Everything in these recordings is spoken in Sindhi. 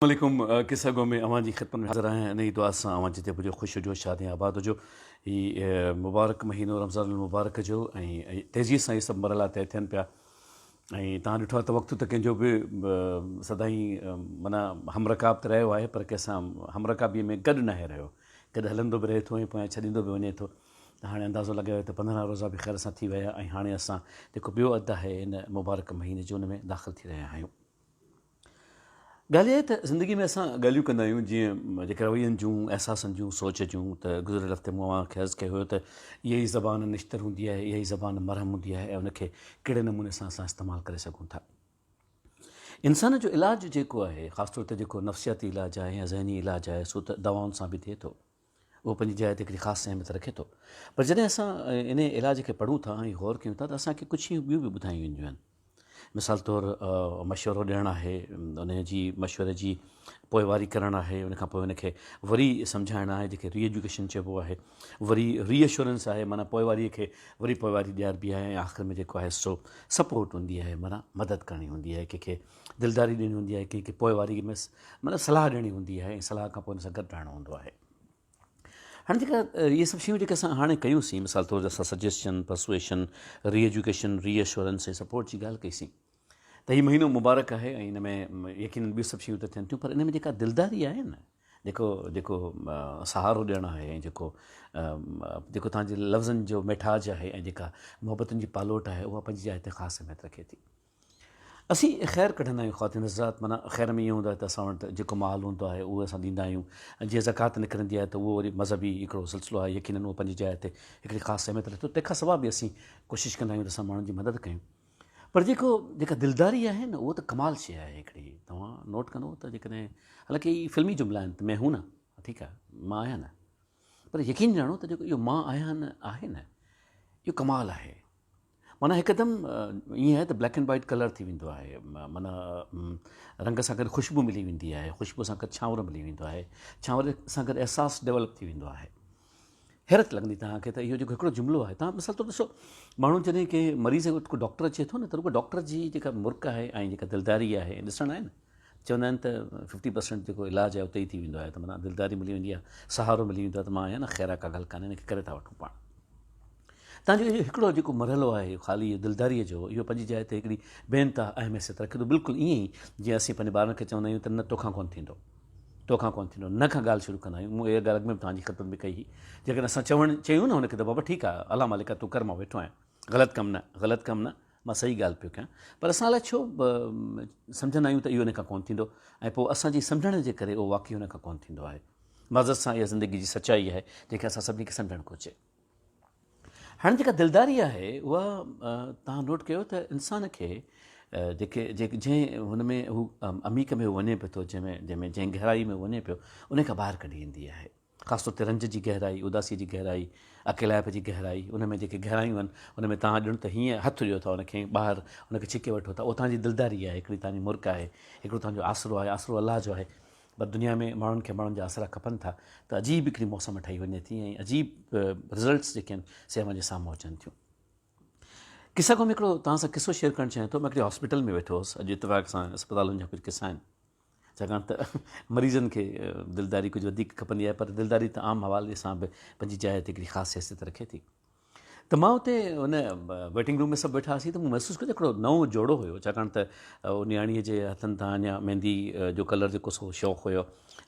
عليڪم قصه گو ۾ اوهان جي خدمت ۾ حاضر آهيان انهي دعا سان اوهان جتي به هجو خوش هجو شاد ۽ آباد هجو هي مبارڪ مهينو رمضان المبارڪ جو ۽ تيزي سان هي سڀ مرحلا طئي ٿين پيا ۽ توهان ڏٺو آهي ته وقت ته ڪنهن جو به سدائين معنيٰ هم رڪاب ته رهيو آهي پر ڪنهن سان هم رڪابي ۾ گڏ ناهي رهيو گڏ هلندو به رهي ٿو ۽ پويان ڇڏيندو به وڃي ٿو ته هاڻي اندازو لڳايو ته 15 روزا به خير سان ٿي ويا ۽ هاڻي اسان جيڪو ٻيو اڌ آهي هن مبارڪ مهيني جو ان ۾ داخل ٿي رهيا آهيون. ڳالهه اها آهي ته زندگي ۾ اسان ڳالهيون ڪندا آهيون جيئن جيڪي روين جون، احساسن جون، سوچ جون ته گذريل هفتي مون اوهان کي عرض ڪيو هيو ته اها ئي زبان نشتر هوندي آهي، اها ئي زبان مرهم هوندي آهي ۽ ان کي ڪهڙي نموني سان اسان استعمال ڪري سگهون ٿا. انسان جو علاج جيڪو آهي خاص طور تي جيڪو نفسياتي علاج آهي يا ذهني علاج آهي سو ته دوائن سان به ٿئي ٿو. اهو پنهنجي جاء تي هڪڙي خاص اهميت رکي ٿو پر جڏهن اسان ان علاج کي پڙهون ٿا ۽ غور ڪيون ٿا ته اسان کي ڪجهه شيون ٻيون به ٻڌايون وينديون آهن مثال طور مشورو ڏيڻ آهي ان جي مشوري جي پوئواري ڪرڻ آهي ان کان پوء ان کي وري سمجهائڻ آهي جيڪي ري ايجوڪيشن چئبو آهي وري ري اشورنس آهي معنيٰ پوئواري کي وري پوئواري ڏياربي آهي ۽ آخر ۾ جيڪو آهي سو سپورٽ هوندي آهي معنيٰ مدد ڪرڻي هوندي آهي ڪنهن کي دلداري ڏيڻي هوندي آهي، ڪنهن کي پوئواري ۾ مطلب صلاح ڏيڻي هوندي آهي ۽ صلاح کان پوء ان سان گڏ رهڻو هوندو آهي. هاڻي جيڪا اهي سڀ شيون جيڪي اسان هاڻي ڪيون سين مثال طور اسان suggestion, persuasion, re education, re assurance ۽ support جي ڳالهه ڪئي سين ته هي مهينو مبارڪ آهي ۽ ان ۾ يقينن ٻيون سڀ شيون ته ٿين ٿيون پر ان ۾ جيڪا دلداري آهي نه جيڪو جيڪو سهارو ڏيڻ آهي ۽ جيڪو جيڪو توهان جي لفظن جو ميٺاج آهي ۽ جيڪا محبتن جي پالوٽ آهي اها پنهنجي جاء تي خاص اهميت رکي ٿي. اسين خير ڪڍندا آهيون خواتين حضرات معنيٰ خير ۾ اهو هوندو آهي ته اسان وٽ جيڪو مال هوندو آهي اهو اسان ڏيندا آهيون ۽ جيئن زڪوات نڪرندي آهي ته اهو وري مذهبي هڪڙو سلسلو آهي يقينن اهو پنهنجي جاء تي هڪڙي خاص اهميت رکي ٿو تنهن کان سواء به اسين ڪوشش ڪندا آهيون ته اسان ماڻهن جي مدد ڪيون پر جيڪو جيڪا دلداري آهي نه اهو ته ڪمال شيء آهي هڪڙي توهان نوٽ ڪندو ته جيڪڏهن حالانڪه هي فلمي جملا آهن ته مين هون نه ٺيڪ آهي مان آهيان نه پر يقين ڄاڻو ته جيڪو اهو مان آهيان نه آهي نه اهو ڪمال آهي معنيٰ هڪدم ائين آهي ته بليڪ اينڊ وائيٽ ڪلر ٿي ويندو آهي معنيٰ رنگ سان گڏ خوشبو ملي ويندي آهي خوشبو سان گڏ ڇانور ملي ويندو آهي ڇانور سان گڏ احساس ڊيولپ ٿي ويندو آهي حيرت لڳندي توهان کي ته اهو جيڪو هڪڙو جملو آهي توهان مثال طور ڏسو ماڻهو جڏهن ڪنهن مريض وٽ ڪو ڊاڪٽر اچي ٿو نه ته رڳو ڊاڪٽر جي جيڪا مرڪ آهي ۽ جيڪا دلداري آهي ڏسڻ آهي نه چوندا آهن ته ففٽي پرسنٽ جيڪو علاج آهي اتي ئي ٿي ويندو آهي ته معنيٰ دلداري ملي ويندي آهي سهارو ملي ويندو آهي ته مان آهيان نه خير آهي ڪا ڳالهه ڪانهي هن کي ڪري ٿا وٺون پاڻ تان جو اهو هڪڙو جيڪو مرحلو آهي خالي دلداريء جو اهو پنهنجي جاء تي هڪڙي بي انتها اهم حيثيت رکي ٿو بلڪل ائين ئي جيئن اسين پنهنجي ٻارن کي چوندا آهيون ته نه توکان ڪونه ٿيندو توکان ڪونه ٿيندو نه کان ڳالهه شروع ڪندا آهيون مون اها ڳالهه اڳ ۾ به توهان جي خدمت ۾ ڪئي هئي جيڪڏهن اسان چوڻ چيون نه هن کي ته بابا ٺيڪ آهي الله مالڪ آهي تون ڪر مان ويٺو آهيان غلط ڪم نه غلط ڪم نه مان صحيح ڳالهه پيو ڪيان پر اسان الائي ڇو سمجهندا آهيون ته اهو هن کان ڪونه ٿيندو ۽ پوء اسان جي سمجهڻ جي ڪري اهو واقعي هن کان ڪونه ٿيندو آهي معذرت سان اها زندگي جي سچائي آهي جنهن کي اسان سڀني کي سمجهڻ گهرجي هاڻي جيڪا دلداري آهي اها توهان نوٽ ڪيو ته انسان کي جيڪي جنهن هن ۾ هو عميق ۾ وڃي پيو ٿو جنهن ۾ جنهن ۾ جنهن گهرائي ۾ وڃي پيو ان کان ٻاهر ڪڍي ايندي آهي خاص طور تي رنج جي گهرائي اداسي جي گهرائي اڪيلائپ جي گهرائي ان ۾ جيڪي گهرايون آهن ان ۾ توهان ڄڻ ته هيئن هٿ ڏيو ٿا ان کي ٻاهر ان کي ڇڪي وٺو ٿا اهو توهان جي دلداري آهي هڪڙي توهان جي مرڪ آهي هڪڙو توهان جو آسرو آهي آسرو الله جو آهي پر دنيا ۾ ماڻهن کي ماڻهن جا آسرا کپن ٿا ته عجيب هڪڙي موسم ٺهي وڃي ٿي ۽ عجيب رزلٽس جيڪي آهن سي اوهان جي سامهون اچن ٿيون. قصا گو ۾ هڪڙو توهان سان قصو شيئر ڪرڻ چاهيان ٿو. مان هڪڙي هاسپيٽل ۾ ويٺو هوس. اڄ اتفاق سان اسپتالن جا ڪجهه قصا آهن ڇاڪاڻ ته مريضن کي دلداري ڪجهه وڌيڪ کپندي آهي پر دلداري ته عام حوالي سان به پنهنجي جاء تي هڪڙي خاص حيثيت رکي ٿي. ته مان اتي ان ويٽنگ روم ۾ سڀ ويٺا هئاسين ته مون محسوس ڪيو ته هڪڙو نئون جوڙو هيو ڇاڪاڻ ته نياڻيء جي هٿن تان اڃا ميندي جو ڪلر جيڪو سو شوق هيو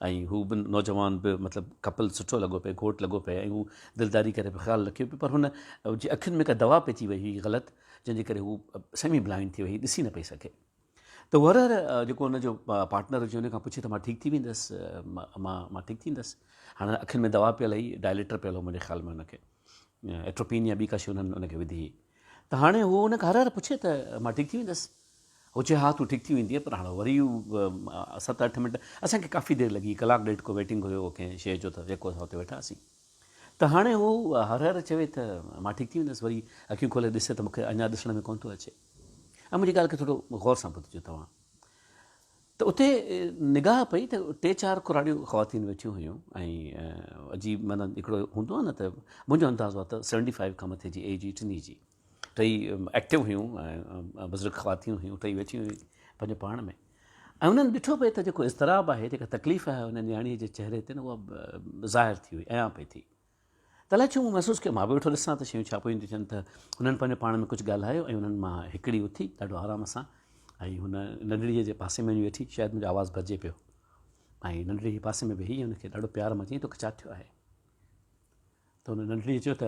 ۽ هو به نوجوان به مطلب ڪپل سٺو لڳو پئي گهوٽ لڳو پئي ۽ هو دلداري ڪري پيو خيال رکيو پيو پر هن جي اکين ۾ ڪا دوا پئجي وئي هئي غلط جنهن جي ڪري هو سيمي بلائنڊ ٿي وئي ڏسي نه پئي سگهي. ته هو هر هر جيڪو ان جو پارٽنر هجي ان کان پڇي ته مان ٺيڪ ٿي ويندس مان مان ٺيڪ ٿيندس هاڻي اکين ۾ دوا پيل هئي ڊائليٽر پيل هو منهنجي خيال ۾ ان کي ايٽروپين يا ٻي ڪا شي انهن ان کي وڌي هئي ته هاڻي هو ان کان هر هر پڇي ته مان ٺيڪ ٿي ويندس هو چئي ها تون ٺيڪ ٿي ويندينء پر هاڻي وري ست اٺ منٽ اسان کي ڪافي دير لڳي ڪلاڪ ڏيڍ ڪو ويٽنگ هيو ڪنهن شيء جو ته جيڪو اسان اتي ويٺا هئاسين ته هاڻي هو هر هر چوي ته مان ٺيڪ ٿي ويندس وري اکيون کولي ڏسي ته مون کي اڃا ڏسڻ ۾ ڪونه ٿو اچي ۽ منهنجي ڳالهه کي ٿورو غور سان ٻڌجو توهان ته اتي نگاهه پئي ته ٽي چار ڪراڙيون خواتين ويٺيون هيون ۽ عجيب معنيٰ هڪڙو هوندو آهي نه ته منهنجو اندازو آهي ته سيونٽي فائيو کان مٿي جي ايج هئي ٽنهي جي ٽئي ايڪٽو هيون ۽ بزرگ خواتين هيون ٽئي ويٺيون هيون پنهنجو پاڻ ۾ ۽ انهن ڏٺو پئي ته جيڪو اضطراب آهي، جيڪا تڪليف آهي ان نياڻيء جي چهري تي نه اها ظاهر ٿي وئي، عيان پئي ٿي. ته الائي ڇو مون محسوس ڪيو، مان به ويٺو ڏسان ته شيون ڇا پيون ٿيون ٿين ته هنن پنهنجو پاڻ ۾ ڪجهه ڳالهايو ۽ انهن مان هڪڙي اٿي ڏاڍو آرام سان ۽ هن ننڍڙيء جي پاسي ۾ وڃي ويٺي، شايد منهنجو آواز ڀرجي پيو ۽ ننڍڙيء جي پاسي ۾ ويهي هن کي ڏاڍو پيار مان چيائين توکي ڇا ٿيو آهي؟ ته هن ننڍڙيء چيو ته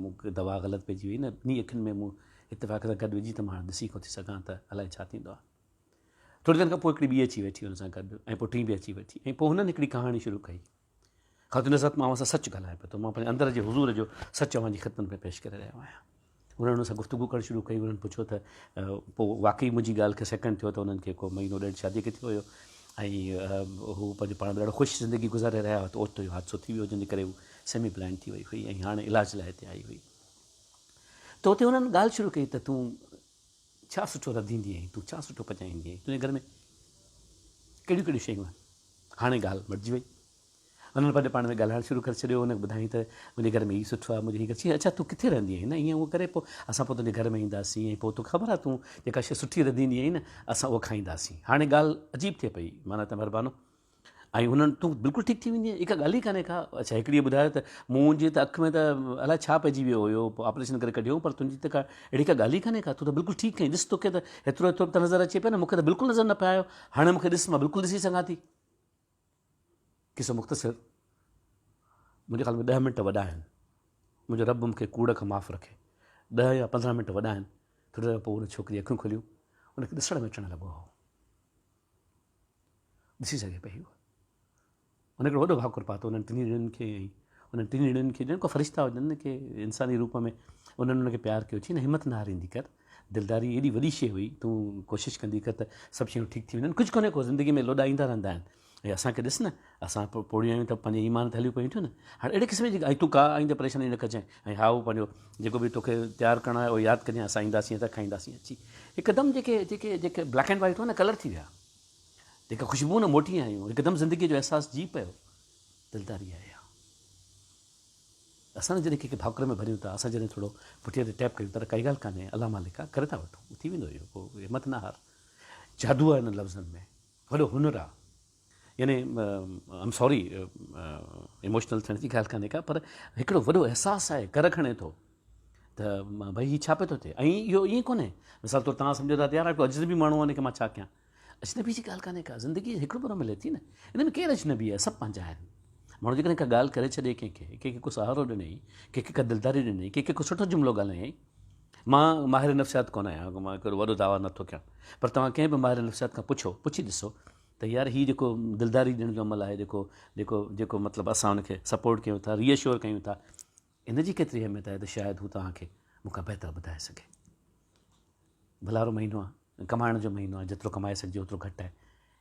مون کي دوا غلط پئجي وئي نه ٻنهي اکين ۾ مون اتفاق سان گڏ وجهي ته مان هاڻي ڏسي ڪونه ٿي سگهان ته الائي ڇا ٿيندو آهي. ٿوري دير کان پوء هڪڙي ٻي اچي ويٺي هن سان گڏ ۽ پوء ٽين به اچي ويٺي ۽ پوء هنن هڪڙي ڪهاڻي شروع ڪئي. خاتون حضرت مان اوهان سان سچ ڳالهايان پيو ٿو، مان پنهنجي اندر جي حضور جو سچ اوهان جي خدمت ۾ پيش ڪري رهيو آهيان. هنن هن سان گفتگو ڪرڻ شروع ڪئي، هنن پڇيو ته پوء واقعي منهنجي ڳالهه کي سيڪنڊ ٿيو ته انهن کي ڪو مهينو ڏيڍ شادي کي ٿيو هيو ۽ هو پنهنجو پاڻ ۾ ڏاڍو خوش زندگي گذاري رهيا هئا ته اوچتو اهو حادثو ٿي ويو جنهن جي ڪري هو سيمي بلائنڊ ٿي وئي هئي ۽ هاڻي علاج لاء هتي آئي هئي. ته اتي هنن ڳالهه شروع ڪئي ته تون ڇا سٺو رڌيندي آهين، تون ڇا سٺو پچائيندي آهين، تنهنجي گهر ۾ ڪهڙيون ڪهڙيون شيون آهن. هاڻي ڳالهه مٽجي وئي. هنن پنهنجي پاڻ ۾ ڳالهائڻ شروع ڪري ڇڏيو. هن کي ٻڌايائين ته منهنجي گهر ۾ هي سٺو آهي، منهنجي هي گهر چيائين اڇا تون ڪٿي رهندي آهين نه ائين اهو ڪري پوء اسان پوء تنهنجي گهر ۾ اينداسين ۽ پوء توکي خبر آهي تون جيڪا شيء سٺي رڌيندي آهين نه اسان اها کائينداسين. هاڻي ڳالهه عجيب ٿئي پئي معنيٰ ته مهربانو ۽ هنن تون بلڪل ٺيڪ ٿي ويندينء، اها ڪا ڳالهه ئي ڪانهي ڪا. اڇا هڪڙيء ٻڌايو ته منهنجي ته اک ۾ ته الائي ڇا پئجي ويو هيو، پوء آپريشن ڪري ڪڍيو پر تنهنجي ته ڪا اهڙي ڪا ڳالهه ئي ڪانهي ڪا، تون ته بلڪل ٺيڪ آهين، ڏس توکي ته هيترو هيترو به ته نظر اچي پيو نه، مون کي ته بلڪل نظر نه پئي آيو، هاڻي مون کي ڏس مان بلڪل ڏسي سگهان ٿي. قصو مختصر، منهنجي خيال ۾ ڏهه منٽ وڏا آهن، منهنجو رب مون کي ڪوڙ کان معاف رکي، ڏهه يا 15 منٽ وڏا آهن، ٿوري دير پوء ان ڇوڪريء اکيون کوليون، ان کي ڏسڻ ۾ اچڻ لڳو هو. ڏسي سگهي پئي هوء. هن هڪڙو وڏو ڀاڪر پاتو انهن ٽنهي ڄڻن کي ۽ انهن ٽنهي ڄڻن کي ڄڻ ڪو فرشتا هجن ڪي انساني روپ ۾ انهن ان کي پيار ڪيو. چي نه همت نه هاريندي ڪر، دلداري ايڏي وڏي شيء هئي، تون ڪوشش ڪندي ڪر ته سڀ شيون ٺيڪ ٿي وڃن. ڪجهه ڪونهي ڪو زندگي ۾ لوڏا ايندا رهندا آهن ۽ اسان کي ڏس نه اسان پوڙهيون آهيون ته پنهنجي ايمان تي هليون پيون ٿيون نه. هاڻي اهڙي قسم جي ۽ تون ڪا آئينده پريشاني نه ڪجانء ۽ ها هو پنهنجو جيڪو به توکي تيار ڪرڻو آهي اهو ياد ڪجانء اسان اينداسين ته کائينداسين اچي. هڪدم جيڪي جيڪي جيڪي بليڪ اينڊ وائيٽ هئا نه ڪلر ٿي ويا. جيڪا خوشبو نه موٽي آيون، هڪدم زندگيء جو احساس جي پيو. دلداري آهي اها. اسان جڏهن ڪنهن کي ڀاڪر ۾ ڀريون ٿا، اسان جڏهن ٿورو پٺيء تي ٽيپ ڪيون ٿا ته ڪائي ڳالهه ڪانهي، الله مالڪ آ، ڪري ٿا وٺون، ٿي ويندو اهو، ڪو همت نه هار. جادو آهي انهن لفظن ۾، وڏو هنر آ. يعني آئم سوري ايموشنل ٿيڻ جي ڳالهه ڪانهي ڪا، پر هڪڙو وڏو احساس آهي، ڪر کڻي ٿو ته ڀئي هي ڇا پيو ٿو ٿئي. ۽ اهو ائين ڪونهي، مثال طور توهان سمجهو ٿا ته يار هڪڙو اجنبي ماڻهو آهي، ان کي مان ڇا ڪيان. اجنبي جي ڳالهه ڪانهي ڪا، زندگي هڪڙو ڀيرو ملي ٿي نه، ان ۾ ڪير اجنبي آهي، سڀ پنهنجا آهن. ماڻهو جيڪڏهن ڪا ڳالهه ڪري ڇڏي ڪنهن کي، ڪنهن کي ڪو سهارو ڏنائين، ڪنهن کي ڪا دلداري ڏنائين، ڪنهن کي ڪو سٺو جملو ڳالهايائين. مان ماهر نفسيات ڪونه آهيان، مان هڪڙو وڏو دعويٰ نٿو ڪيان، پر توهان ڪنهن به ماهر نفسيات کان پڇو، پڇي ڏسو ته يار هي جيڪو دلداري ڏيڻ جو عمل آهي، جيڪو جيڪو جيڪو مطلب اسان ان کي سپورٽ ڪيون ٿا، ري اشور ڪيون ٿا، ان جي ڪيتري اهميت آهي ته شايد هو توهان کي مون کان بهتر ٻڌائي سگهي. ڀلارو مهينو آهي، ڪمائڻ جو مهينو آهي، جيترو ڪمائي سگهجي اوترو گهٽ آهي.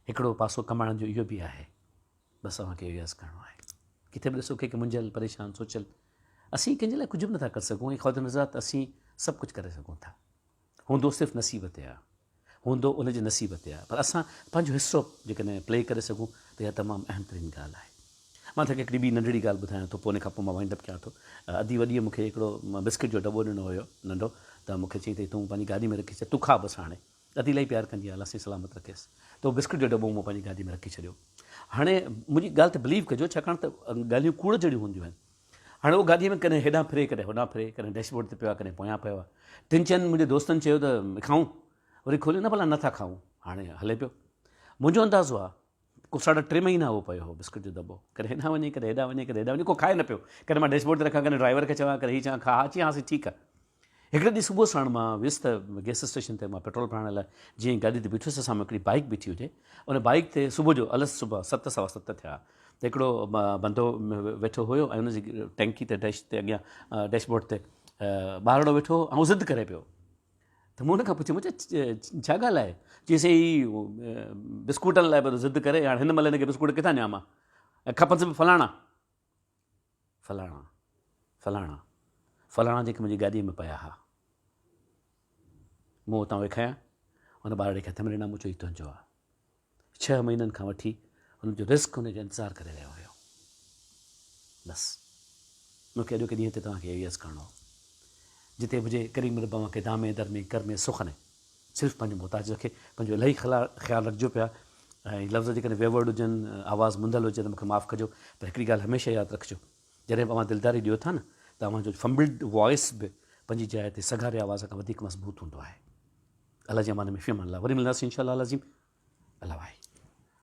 هڪڙو پاسو ڪمائڻ جو اهو به آهي، بس اوهان کي اهو عرض ڪرڻو آهي. ڪٿي به ڏسو ڪنهن کي منجهيل، پريشان، سوچيل، اسين ڪنهن جي لاء ڪجهه به نٿا ڪري سگهون ۽ خواتين حضرات اسين سڀ ڪجهه ڪري سگهون ٿا. هوندو صرف نصيب تي آهي. هوندو ان جي نصيب تي آهي پر اسان پنهنجو حصو جيڪڏهن پلي ڪري سگهون ته اها تمام اهم ترين ڳالهه آهي. مان توهان کي هڪڙي ٻي ننڍڙي ڳالهه ٻڌايان ٿو پوء ان کان پوء مان وائنڊ اپ ڪيان ٿو. ادي وڏيء مون کي هڪڙو بسڪٽ جو ڊٻو ڏنو هيو ننڍو ته مون کي چيائين ته تون پنهنجي گاڏي ۾ رکي ڇڏ تون کاء بس هاڻي. ادي الاهي پيار ڪندي آهي الله سائين سلامت رکيس. ته اهو بسڪٽ جو ڊٻو مون پنهنجي گاڏي ۾ رکي ڇڏيو. هاڻي منهنجي ڳالهه تي بليو ڪجو ڇاڪاڻ ته ڳالهيون ڪوڙ جهڙيون هونديون آهن. هاڻي اهو گاڏيء ۾ ڪڏهن هيڏانهن ڦري ڪڏهن هوڏانهن ڦري، ڪڏهن ڊيش بورڊ تي پيو آهي ڪڏهن پويان پيو آهي. ٽن چئن منهنجي دوستن چيو ته کائون؟ وري کوليو نه ڀلا نه ٿا کائون. هاڻي هلي پيو. منهنجو اندازو آهي ڪو ساڍا ٽي مهينا اهو پيو هو بسڪٽ جو دٻو. ڪڏهن هيڏانهن وڃي ڪڏهن هيڏانهن وڃي ڪڏهن هيڏانهن وڃي ڪو کائي نه پيو. ڪڏهن مان ڊيش بورڊ تي رکان ڪڏهن ڊرائيور کي چوان ڪڏهن هي چوان کاء ها چي ها سائين ٺيڪ آهي. هڪڙي ڏينهن صبح ساڻ مان ويس ته گئس اسٽيشن تي مان پيٽرول ڀرائڻ لاء جيئن ئي گاڏي تي بيٺس ته سامهون هڪڙي بائيڪ بيٺي هجي ان بائيڪ تي صبح جو الس صبح ست سوا ست ٿيا ته هڪڙو بندو ويٺو هيو ۽ ان جي ٽينڪي تي ڊيش تي اڳيان ڊيش بورڊ تي ٻارڙو ويٺو هو ۽ هو ضد ڪري پيو ته مون هن کان پڇيو مون چيو ڇا ڳالهه آهي چيس هي بسڪوٽن لاء پيو ضد ڪري هاڻي هن مهل هن کي بسڪوٽ ڪٿان ڏيان مان ۽ کپنس به فلاڻا فلاڻا، فلاڻا، فلاڻا جيڪي منهنجي گاڏيء ۾ پيا ها. مون اتان اهي کنيا، ان ٻارڙي کي هٿ ۾ ڏنا، مون چيو هي تنهنجو آهي. ڇهه مهينن کان وٺي هن جو رزق هن جو انتظار ڪري رهيو هيو. بس مون کي اڄوڪي ڏينهن تي توهان کي اهو ئي عرض ڪرڻو هو. جتي به هجي ڪريم رب اوهان کي دامي درمي ڪرمي سخني. صرف پنهنجو محتاج رکي. پنهنجو الاهي خيال رکجو پيا ۽ لفظ جيڪڏهن ويورڊ هجن، آواز منڌل هجي ته مون کي معاف ڪجو، پر هڪڙي ڳالهه هميشه ياد رکجو، جڏهن به اوهان دلداري ڏيو ٿا نه ته اوهان جو فمبلڊ وائس به پنهنجي جاء تي سگهاري آواز کان وڌيڪ مضبوط هوندو آهي. الله جي امان ۾ في امان الله. وري ملنداسين انشاء الله العظيم. الله واهي.